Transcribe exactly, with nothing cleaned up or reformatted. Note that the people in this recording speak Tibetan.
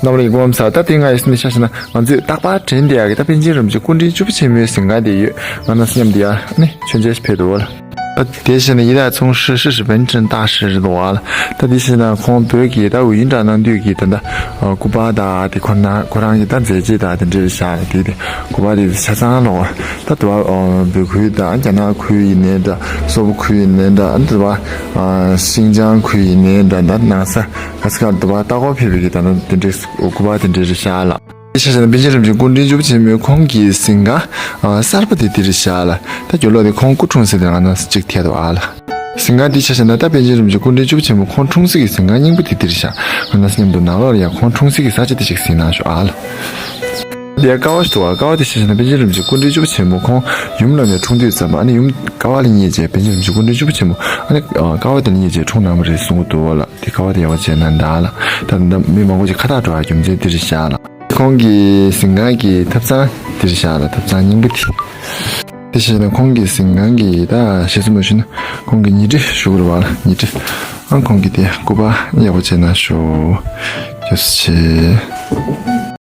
རྣམ་པ་ལྷན་རྒྱས་སྐུ་ཁམས་བཟང་། ད་དེ་སྔ་ཡི་སེམས་ནས་ཆ་བཞག་ན་ང་ཚོས་རྟག་པར་དྲན་བསྡད་ཡག་གི་ད་པཎ་ཆེན་རིན་པོ་ཆེ་སྐུ་ཕྲེང་བཅུ་པ་ཆེན་མོའི་གཟིམ་ཁང་དེ་ཡོད། ང་རང་ཚོ་མཉམ་དུ་ཡར་ཨ་ནི་མཆོད་མཇལ་ཕེབས་འདུག་བ་ལ། ད་དེ་བཞིན་ཡི་དྭགས་མཚུངས་ཧྲི་ཧྲི་ཧྲི་བན་ཀྲིན་ཏ་ཧྲི་རེད་འདུག་བ་ལ། ད་དེ་བཞིན་ཁོང་བོད་ཀྱི་ད་ཝི་ཡིན་འདྲ་གནང་དུས་ཀྱི་ད་ད་སྐུ་པར་ད་དེ་ཁོ་ན་ཁོ་རང་གི་ད་མཛད་རྗེས་ད་དེ་འདྲ་བཞག་དེ་དེ་སྐུ་པར་དེ་ཆ་ཚང་ལོག་ད་དུ་བ་བོད་ཁུལ་ད་རྒྱ་ནག་ཁུལ་ཡིན་ནའི་འདྲ། སོག་པོ་ཁུལ་ཡིན་ནའི་འདྲ། ད་དུ་བ་ཤིང་ཅང་ཁུལ་ཡིན་ནའི་འདྲ། ད་ནང་ས་ག་ས་ག་དུ་བ་ལྟ་སྐོར་ཕེབས་པའི་གི་ད་ད་དེ་འདྲའི་སྐུ་པར་དེ་འདྲའི་རེ་བཞག་ལ། དེ་ཆ་བཞག་ན་པཎ་ཆེན་རིན་པོ་ཆེ་སྐུ་ཕྲེང་བཅུ་པ་ཆེན་མོའི་ཁོང་གི་གཟིམ་ཁང་གསར་པ་དེ་དེ་རེད་བཞག་ལ། ད་རྒྱུ་ལོག་དེ་ཁོང་སྐུ་འཁྲུངས་ས་དེ་ང་ཚོ་གཅིག་ཐད་དུ་ཨ་ལ། གཟིམ་ཁང་དེ་ཆ་བཞག་ན་ད་པཎ་ཆེན་རིན་པོ་ཆེ་སྐུ་ཕྲེང་བཅུ་པ་ཆེན་མོ་ཁོང་འཁྲུངས་ས་གི་གཟིམ་ཁང་རྙིང་པ་དེ་དེ་རེད་བཞག་ང་ཚོ་མཉམ་དུ་ནང་ལོགས་ལ་ཡང་ཁོང་འཁྲུངས་ས་གི་ས་ཆ་དེ་ཞིག་གཟིགས་གནང་ཤོག་ཨ་ལ། དེ་ཀ་བ་ཞིག་འདུག་བ། ཀ་བ་དེ་ཆ་བཞག་ན་པཎ་ཆེན་རིན་པོ་ཆེ་སྐུ་ཕྲེང་བཅུ་པ་ཆེན་མོ་ཁོང་ཡུམ་ལ་ནས་འཁྲུངས་དུས་ཙམ་པ་ཨ་ནི་ཡུམ་ཀ་བ་ལ་བསྙེས་རྗེས་པཎ་ཆེན་རིན་པོ་ཆེ་སྐུ་ཕྲེང་བཅུ་པ་ཆེན་མོ་ཨ་ནི་ཀ་བ་དེ་ལ་བསྙེས་རྗེས་འཁྲུངས་གནང་བ་རེད་གསུང་གི་འདུག་བ་ལ། དེ་ཀ་བ་དེ་ཡག་པོ་བྱས་ན་འདྲ་ལ། ད་ད་མི་མང་པོ་ཅིག་ཁ་བཏགས་འགྲོ་བ་རྒྱུ་མཚན་དེ་རེད་བཞག་ལ། ཁོང་གི་གཟིམ་ཁང་གི་ཐབ་ཚང་དེ་རེད་བཞག་ལ། ཐབ་ཚང་རྙིང་པ་དེ། དེ་བྱས་ན་ཁོང་གི་གཟིམ་ཁང་གི་ད་ཞེ་ས་མ་ཞུ་ན་ཁོང་གི་ཉལ་ཁྲི་ཞུ་དགོས་རེད་བ་ལ། ཉལ་ཁྲི་ཨང་ཁོང་གི་དེ་སྐུ་པར་ཡག་པོ་བྱས་ན་ཞུ། རྒྱབ་སུ་ཆེ།